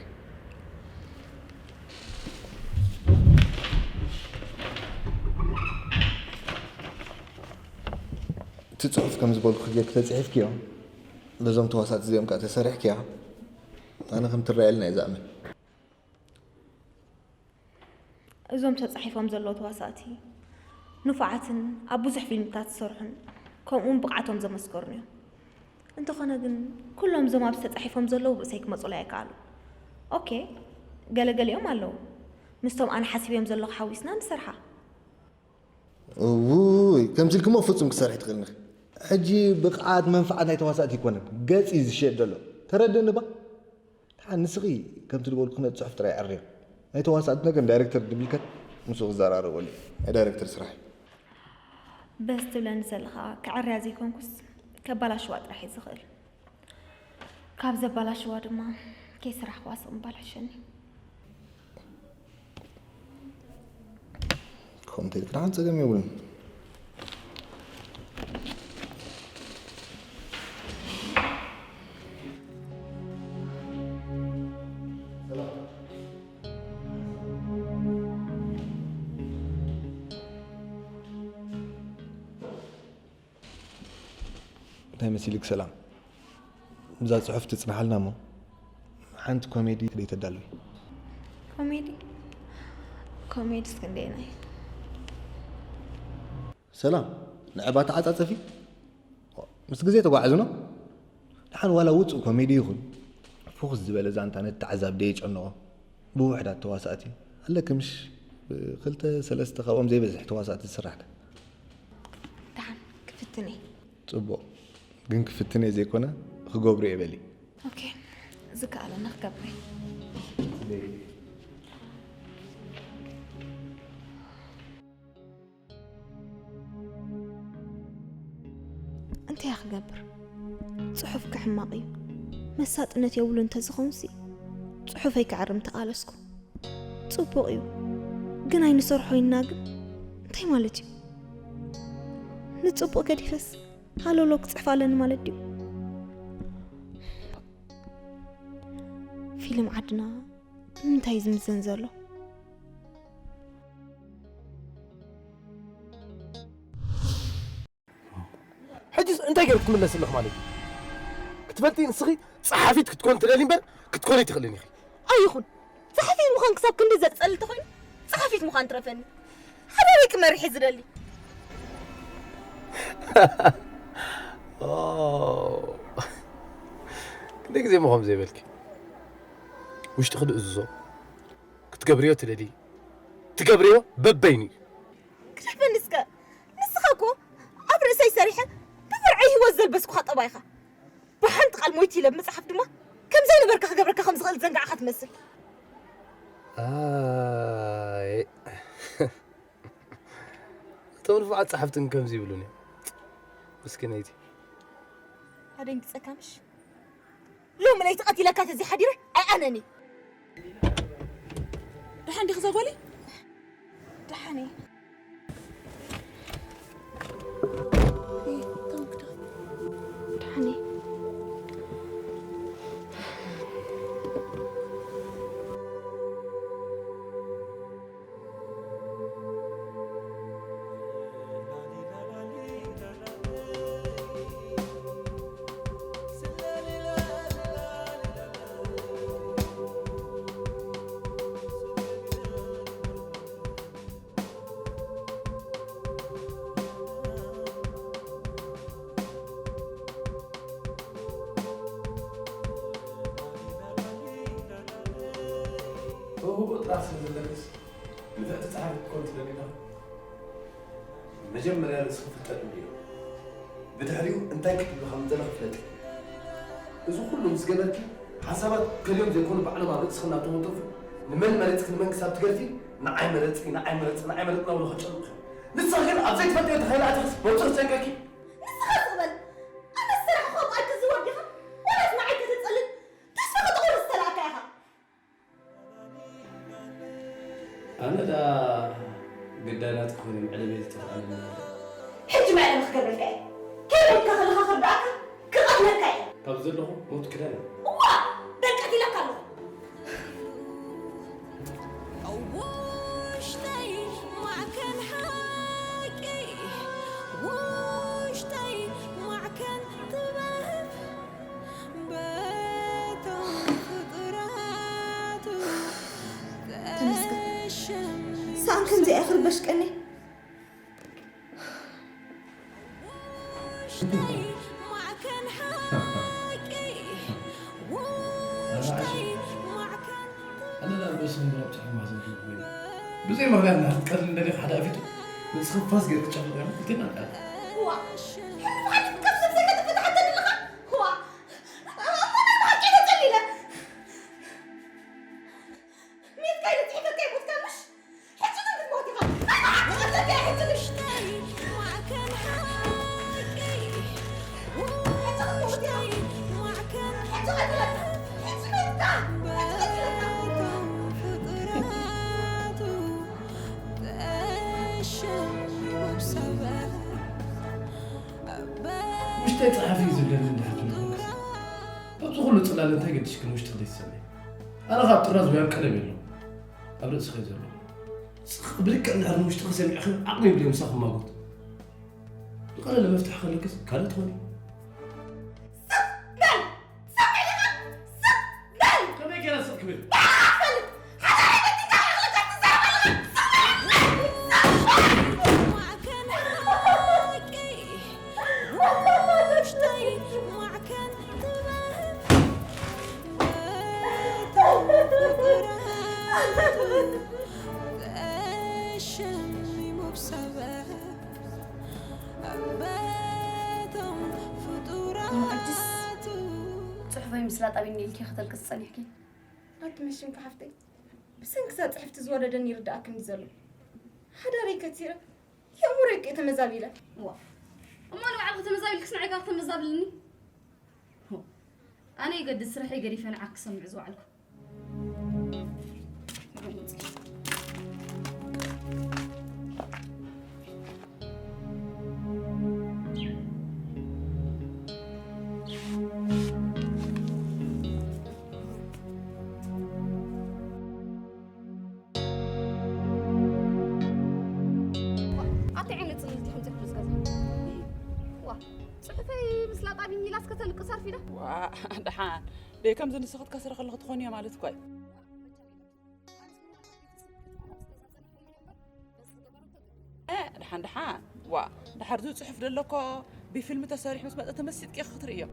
እቲ ጽሑፍ ከም ዝበልኩ ጌርኪ ተጽሒፍክዮ፣ በዞም ተዋሳእቲ እዚኦም ከኣ ተሰሪሕክያ፣ ኣነ ከም ትረኣየልና እየ ዝኣምን። እዞም ተጻሒፎም ዘለዉ ተዋሳእቲ ንፉዓትን ኣብ ብዙሕ ፊልምታት ዝሰርሑን ከምኡውን ብቕዓቶም ዘመስከሩን እዮም። እንተኾነ ግን ኩሎም እዞም ኣብዚ ተጻሒፎም ዘለዉ ብእሰይ ክመጹላ ኣይከኣሉ። ኦኬ፣ ገለገሊኦም ኣለዉ ምስቶም ኣነ ሓሲበዮም ዘለኹ ሓዊስና ንሰርሓ። ውይ ከምዚ ኢልክሞ ፍጹም ክሰርሒ ትኽእልኒ። ሕጂ ብቕዓት መንፍዓት ናይ ተዋሳእቲ ኣይኮነን ገጽ እዩ ዝሸየጥ ዘሎ። ተረድእኒ ባ። ደሓን ንስኺ ከምቲ ዝበልኩ ነቲ ጽሑፍ ጥራይ ኣዕርዮ። ናይ ተዋሳእቲ ነገር ንዳይረክተር ድምልከት ምስኡ ክዘራረበሉ እዩ። ናይ ዳይረክተር ስራሕ እዩ። በዚ ትብለኒ ዘለኻ ከዐርያ ዘይኮንኩስ ከባላሽዋ ጥራሕ እየ ዝኽእል። ካብ ዘባላሽዋ ድማ ከይሰራሕክዋ ስቕ ምባል ሕሸኒ። ከምኡ እንተኢልኪ ደሓን ጸገም የብሉን። እንታይ መሲልክ ሰላም? እዛ ጽሑፍ ትጽንሓልና እሞ ሓንቲ ኮሜዲ ደይተዳልዊ። ኮሜዲ ኮሜዲ እስክንደይናይ ሰላም ንዕባ ተዓጻጸፊ ምስ ግዜ ተጓዕዝኖ ደሓን ዋላ ውጹእ ኮሜዲ ይኹን ፍኹስ ዝበለ ዛንታ ነቲ ተዓዛቢ ደይጨንቖ ብውሕዳት ተዋሳእቲ ኣለኪ ምሽ ብክልተ ሰለስተ ካብኦም ዘይበዝሕ ተዋሳእቲ ዝስራሕ ከ ደሓን ክፍትን እየ ጽቡቕ ግን ክፍትን እየ ዘይኮነ ክገብሮ እየ በሊ ኦኬ ዝከኣለኒ ክገብር እየ እንታይ ክገብር ጽሑፍ ክሕማቕ እዩ መሳጥነት የብሉ እንተዝኸውንሲ ጽሑፈይ ክዕርም ተቓለስኩ ጽቡቕ እዩ ግን ኣይንሰርሖ ኢና ግን እንታይ ማለት እዩ ንጽቡቕ ገዲፈስ ሃለሎ ክጽሕፍ ኣለኒ ማለት ድዩ ፊልም ዓድና ንምንታይ እዩ ዝምዘን ዘሎ ሕጂስ እንታይ ገይሩ ክትምለስ ኣለኹ ማለት እዩ ክትፈልጢ ንስኺ ፀሓፊት ክትኮን ትደሊ እምበር ክትኮኒ ትኽእልን ኢኺ ኣይኹን ፀሓፊት ምዃን ክሳብ ክንዲ ዘፀልል ተኾይኑ ፀሓፊት ምዃን ትረፈኒ ሓዳረይ ክመርሕ እየ ዝደሊ ክንደይ ግዜ ምኾም ዘይበልኪ ውሽጢ ክድእዝዞ ክትገብርዮ ትደሊ ትገብርዮ በበይኑ እዩ ክድሕበኒ እስከ ንስኻ እኮ ኣብ ርእሰይ ሰሪሐ ብብርዐይ ህይወት ዘልበስኩኻ ጠባይኻ ብሓንቲ ቃል ሞይት ኢለ ምፅሓፍ ድማ ከምዘይነበርካ ክገብረካ ከም ዝኽእል ዘንጋዕኻ ትመስል ኣይ እቶም ንፉዓት ፀሓፍትን ከምዚ ይብሉን እዮም ምስኪነይቲ ኣደንግፀካ ምሽ ሎሚ ለይቲ ቀቲለካ ተዘይሓዲረ ኣይኣነኒ ደሓን ዲኺ ዘጎሊ ደሓነ ደሓነ ብህቡእ ጥራሕ ስለ ዘለክስ ንፍዕቲ ጸሓፊት ክትኮን ትደሊ ዶ? መጀመርያ ርእስኺ ፍልጠት ምልዮ። ብድሕሪኡ እንታይ ክትብሊ ከም ዘለኺ ፍለጢ። እዚ ኩሉ ምስ ገበርኪ ሓሳባት ከልዮም ዘይኮኑ ባዕሎም ኣብ ርእስኺ እናተወንጠፉ ንመን መረጽኪ ንመን ክሳብ ትገርፊ ንዓይ መረጽኪ ንዓይ መረጽኪ ንዓይ መረጽኪ እናበሉ ከጨንቑኺ። ንስኺ ግን ኣብ ዘይትፈልጥዮ ተኸይላ ኣቲኽስ መውጽኢ ክጨንቀኪ። ንስኻ ስቕ በል። ኣነ ዝሰራሕኹ ኣብ ኣድጊ ዝወርድኻ ዋላስ ንዓይ ከተጸልል ተስፋ ከተቑርጽ ዝተላእካ ኢኻ። ኣነ ደኣ ግዳይ ናትኪ ኮይነ መዕለቢ ተፍዓለኒ። ሕጂ መዕለቢ ክገብረልካ እየ። ከይሞትካ ከለኻ ክርድኣካ ክቐትለካ እየ። ካብ ዘለኹ ሞት ክዳን እዩ። እዋ ደቀት ኢለካ ኣለኹ። ውሽጠይ ማዕከን ሓቂ ውሽጠይ እዚኣ ክርበሽ ቀኒ። ብዘይ ምኽንያት ናትቀል እንደኔ ሓደ ኣፍቱ ንስኽፋስ ገይር ክጨፍልቕ እዮም ክልቴና ቃል ዋ ሕልፍ ሓሊፍ ካብ ሰብ ዘይከትፍትሓተኒ ኣለኻ ዋ እሞ ናይ ብሓቂ ተጨሊለ ሜትካ ኢለ ጽሒፈካ ይሞትካ ምሽ ውሽጠይ ጸሓፊ እዩ ዝብለኒ እንድሕር ትብል መንግስቲ ኣብዚ ኩሉ ጽላል እንታይ ገዲሽክን ውሽጥኺ ዘይትሰምዒ ኣነ ካብ ጥራዝ ወያም ቀለም የሎ ኣብ ርእስኺ ዘሎ ጽቕ ብልክዕ እንድሕር ንውሽጥኺ ሰሚዕኺ ዓቕሚ ይብለይ ምሳኺ ማጎት ዝቐለለ መፍትሒ ከለክስ ካልእ ትኾኒ ከመይ ገይረ ስቕ ክብል ጽሑፈይ ምስ ላጣቢኒ ኢልኪ ከተልቅሲ ጸኒሕኪ። ኣቲ መሽንካ ሓፍተይ ብሰንኪ እዛ ጽሕፍቲ ዝወረደኒ ይርድኣክን እዩ ዘሎ። ሓዳረይ ከቲረ የእምሮይ እኮ እየ ተመዛቢለ። ዋ እሞ ንባዕልኺ ተመዛቢልክስ ንዓይ ከ ክተመዛብልኒ? ኣነ ይገድስ ስርሐይ ገዲፈ ንዓኪ ክሰምዕ ዝወዓልኩ። ኣቲ ዓይነት ጽምልቲ ከምጽእ ምስ ገዛ ዋ ጽሑፈይ ምስ ላጣ ቢኒ ኢላስ ከተልቅስ ኣርፊዳ ዋ ደሓን ደይ ከምዚ ንስኺ ትከስሪ ከለኺ ትኾንዮ ማለት እኮ እዩ ደሓን ደሓን ዋ ደሓር ዝብል ፅሑፍ ደሎ እኮ ብፊልም ተሰሪሑ ምስ መፀ ተመሲጥኪ ኢኺ ክትርእዮ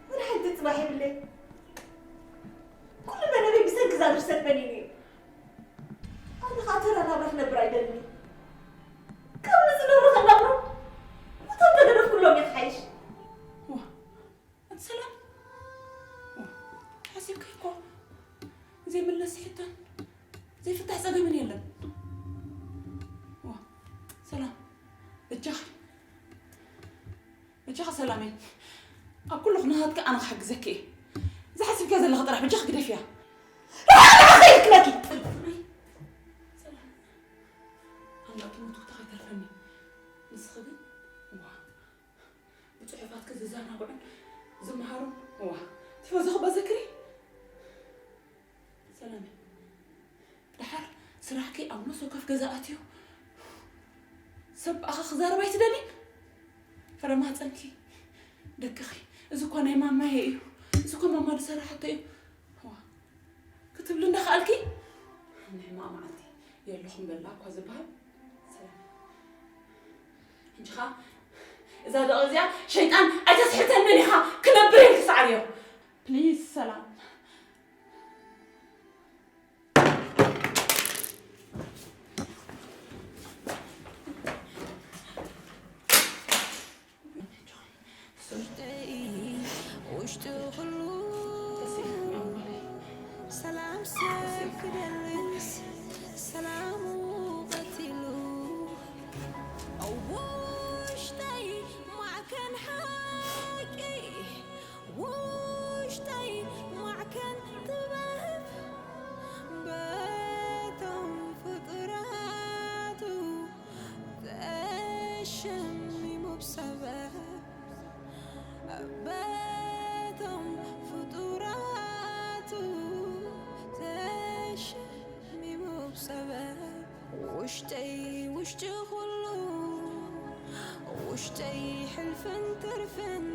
ወላ ሓንቲ ጽባሕ የብለይ። ኩሉ መደበይ ብሰንኪ እዛ ድርሰት በኒኑ እዩ። ኣነ ኸኣ ተራ ናብራ ክነብር ኣይደልን እየ። ካብ ንዝነብሮ ከናብሮ እቶም ተገደፍኩሎም እየ ክሓይሽ። ኣቲ ሰላም ሓሲብካ እኮ ዘይምለስ ሕቶን ዘይፍታሕ ጸገምን የለን። ሰላም በጃኺ በጃኺ ሰላመይ ኣብ ኩሉ ኩነታትኪ ኣነ ክሕግዘኪ እየ። እዛ ሓሲብካ ዘለኺ ጥራሕ በጃኺ ግደፍያ። ክለኪ ኣምላኽ ትሞት ኩታ ከይተርፈኒ ንስኺ ግን ዋ ብጽሑፋትኪ ዝዘናግዑን ዝመሃሩን እዋ ቲፎዞ ክባ ዘክሪ ሰላመይ ደሓር ስራሕኪ ኣብ ነፍሲ ወከፍ ገዛ ኣትዩ ሰብ ብኣኻ ክዛረብ ኣይትደልይን ፍረ ማህፀንኪ ደቅኺ እዚ እኳ ናይ ማማየ እዩ እዚ እኳ ማማ ዝሰራሓቶ እዩ ክትብሊ እንዳኸኣልኪ ናይ ሕማቕ መዓልቲ የለኹም በላ እኳ ዝበሃል ሰላም ሕጂ ኸኣ እዛ ደቒቕ እዚኣ ሸይጣን ኣይተስሕተንን ኢኻ ክነብር ኢልኪ ሰዓርዮ ፕሊዝ ሰላም ውሽጠይ ማዕከን ሓቂ፣ ውሽጠይ ማዕከን ጥበብ፣ በቶም ፍጡራቱ ተሸሚሙ ብሰበብ፣ በቶም ፍጡራቱ ተሸሚሙ ብሰበብ፣ ውሽጠይ ውሽጢ ኩሉ፣ ውሽጠይ ሕልፍን ትርፍን፣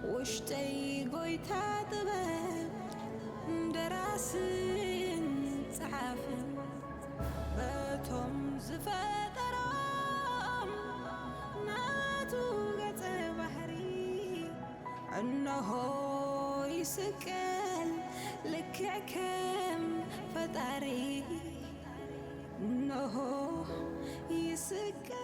ውሽጠይ ጎይታ ጥበብ፣ ደራስን ጸሓፍን፣ በቶም ዝፈጠሮም ናቱ ገጸ ባህሪ፣ እነሆ ይስቀል ልክዕ ከም ፈጣሪ። እነሆ ይስቀል።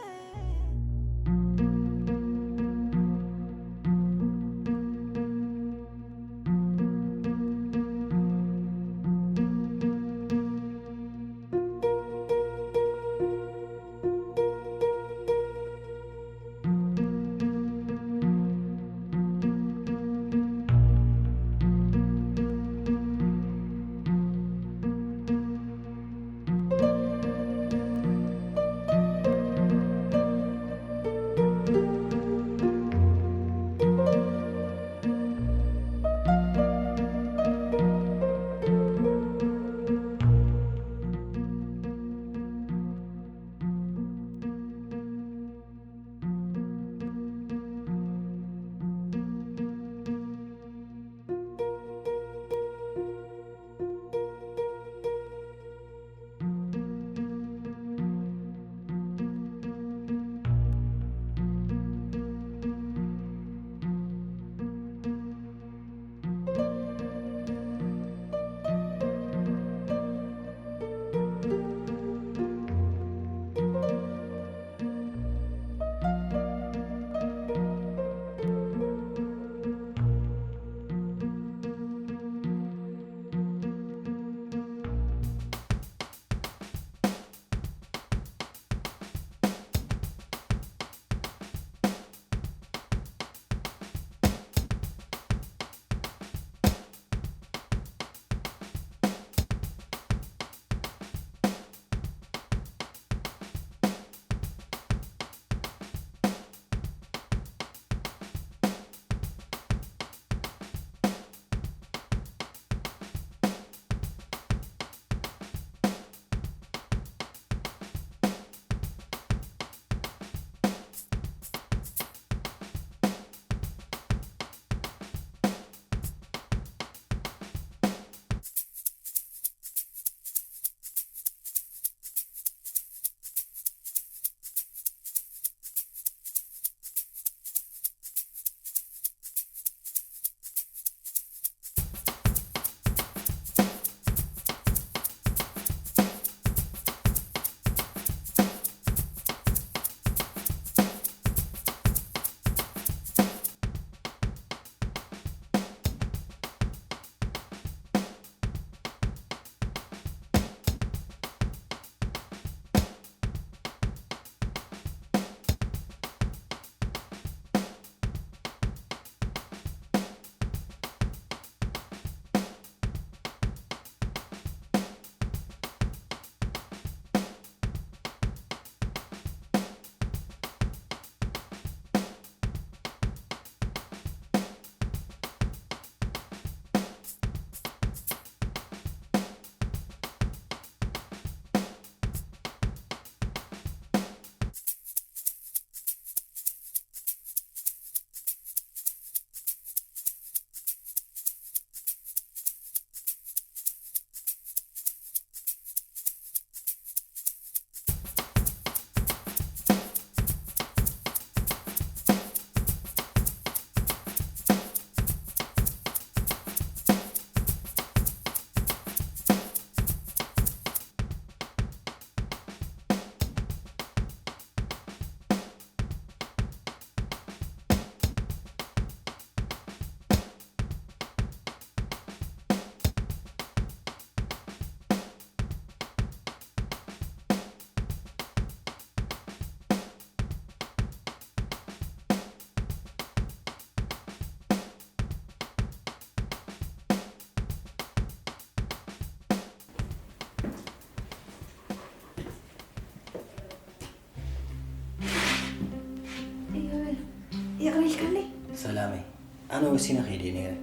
ሰላመይ፣ ኣነ ወሲነ ከይደ ነይረ።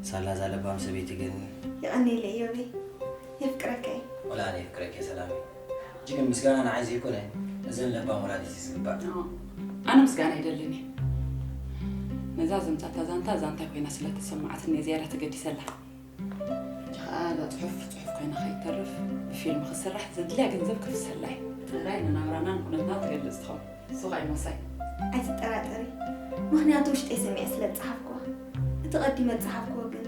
ሳላ እዛ ለባም ሰበይቲ ግን። የቐኔለይ ዮቤ፣ የፍቅረካ እየ። ወላ ኣነ የፍቅረኪ ሰላመይ። ሕጂ ግን ምስጋና ንዓይ ዘይኮነ፣ እዘን ለባም ወላዲት እዩ ዝግባእ። ኣነ ምስጋና ይደልን እየ። ነዛ ዘምጻታ ዛንታ ዛንታ ኮይና ስለ ተሰማዓትኒ እየ ዝያዳ ተገዲሰላ። ሕጂ ኸኣ እዛ ጽሑፍ ጽሑፍ ኮይና ከይተርፍ ብፊልም ክስራሕ ዘድልያ ገንዘብ ክፍሰላ እዩ። ትግራይ ንናብራና ንኩነትና ትገልጽ ትኸውን። እሱ ኸኣ እዩ መሳይ። ኣይትጠራጠሪ፣ ምኽንያቱ ውሽጠይ ሰሚዐ ስለ ዝጸሓፍኩዋ። እቲ ቀዲመ ዝጸሓፍኩዎ ግን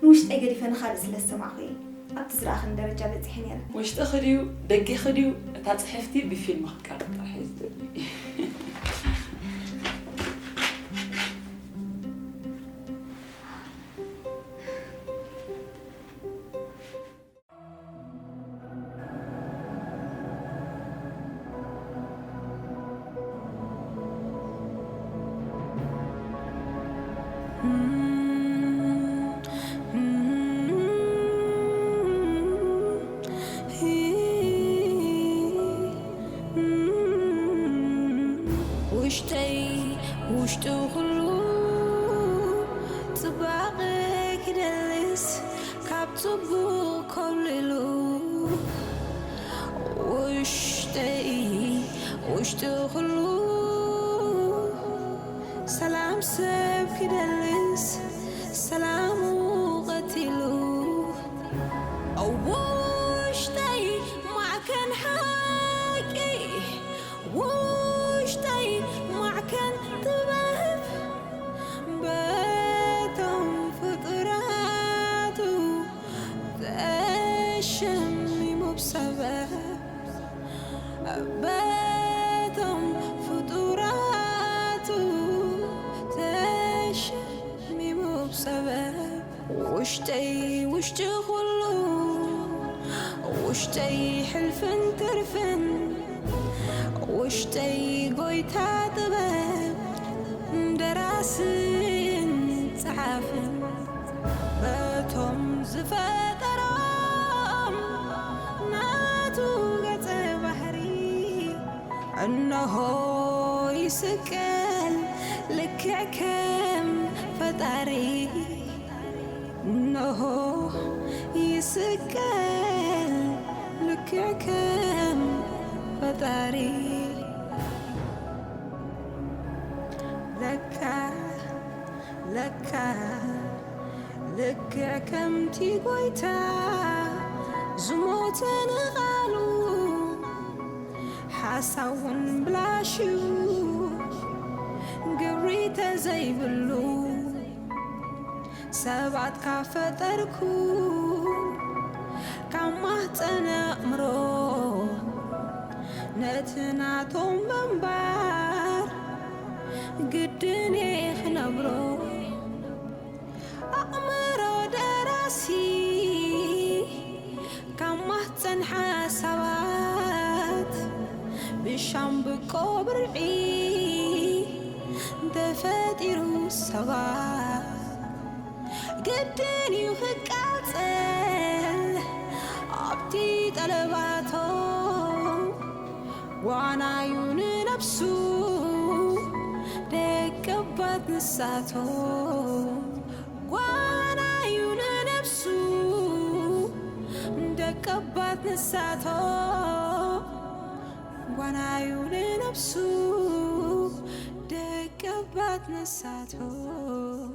ንውሽጠይ ገዲፈ ንኻልእ ስለ ዝሰማዕኩ እየ ኣብቲ ዝረኣኽኒ ደረጃ በጺሐ ነይረ። ውሽጥኺ ድዩ ደጌኺ ድዩ እታ ጽሕፍቲ ብፊልም ክትቀርብ ጥራሕ እዩ ዝደሊ። ውሽጠይ ውሽጡ ኩሉ ጽባቐ ክደልስ ካብ ጽቡቕ ኮብልሉ ውሽጠይ ውሽጡ ኩሉ ሰላም ሰብ ክደልስ ሰላሙ ቀቲሉ ውሽጠይ ማዕከን ሓቂ ውሽጠይ ማዕከን ጥበብ በቶም ፍጡራቱ ተሸሚሙ ብሰበብ በቶም ፍጡራቱ ተሸሚሙ ብሰበብ ውሽጠይ ውሽጢ ኩሉ ውሽጠይ ሕልፍን ትርፍን ውሽጠይ ጎይታ ጥበብ ደራስን ጸሓፍን በቶም ዝፈጠሮም ናቱ ገጸ ባህሪ እነሆ ይስቀል ልክዕ ከም ፈጣሪ እነሆ ይስቀል ልክዕ ከም ፈጣሪ ለካ ለካ ልክዕ ከምቲ ጎይታ ዝሞተ ንቓሉ ሓሳውን ብላሽዩ ግብሪ ተዘይብሉ ሰባት ካብ ፈጠርኩ ካብ ማህፀን ኣእምሮ ነቲ ናቶም ምንባር ግድን እየ ክነብሮ ኣእምሮ ደራሲ ካብ ማህፀን ሓሳባት ብሻምብቆ ብርዒ ተፈጢሩ ሰባት ግድን እዩ ክቃፀል ኣብቲ ጠለባቶም ጓናዩ ንነብሱ ደቀባት ንሳቶም ጓናዩ ንነብሱ ደቀባት ንሳቶም ጓናዩ ንነብሱ ደቀባት ንሳቶም